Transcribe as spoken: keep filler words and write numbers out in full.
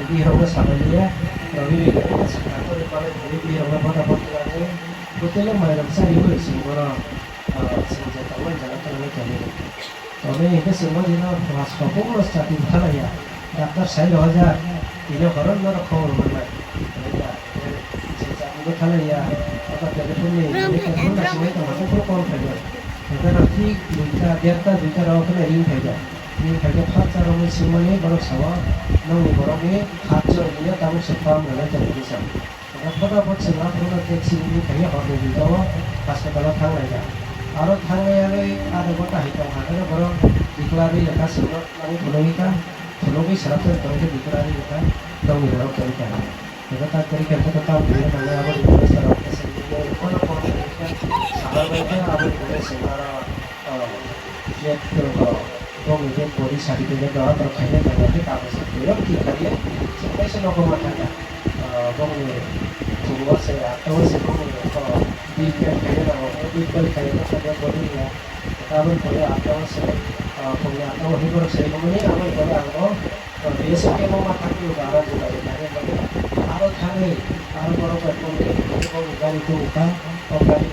Birokno sabailiya, Rabi Bikram sakha kori palai thani birokno bota bota lagwi, botelo mairum chari bai sing bono, ah, sing je tongmani jaga tongmani tongmani. Tongmani hingke singmo dino mas kopong no chati bwthalaiya, doctor sai rohorjak, tini horo norok khobor manai. Sing chati bwthalaiya, abo telephone ni, telephone na singwi tongma tei phuru call khaijak. Hingke no thik duita, derta, duita rok no ring khaijak. Bini khaikhe phatsa romwi swngmani borok sao, "Nongni borokni khatchoi hwnwi tabuk se pam rwnai tongo," hinwi sa. Hwnkhe phota phot swngma phuru no taxi ringwi khaikhe horni duitao hospital-o thang laijak. Aro thang laiyarwi adha ghonta hai tong kha khe borok declare rwkha, swngno nangwi phunugwi kha, phunugwi swrapjak tongkhe declare rwkha, nongni borok tongkha. Hwnkhe tak kwrwi khe khe tam twi rwkha, aboni borok swrapkhe swngwi phone phone khe sahar bai khe aboni borok swngma aro. Ah, jet, ah, bongni jet body certificate rok, ah, borok khaina tongo, tei kagoz rok twi rok twi khaio. Chwng kaisa nogo ma thangkha. Ah, bongni chwng o se, atta o se bongni, ah, B P L khaina tongo, B P L khaina tongo, body ya. Tabuk khaio atta o se, ah, bongni atta o hwnwi borok se, bongni abo khaio ang o. Biyasa khe bo ma thangwi rwkha aro juda juda khe bo aro thangwi aro borok bai phone khe bo gari tubukha, o gari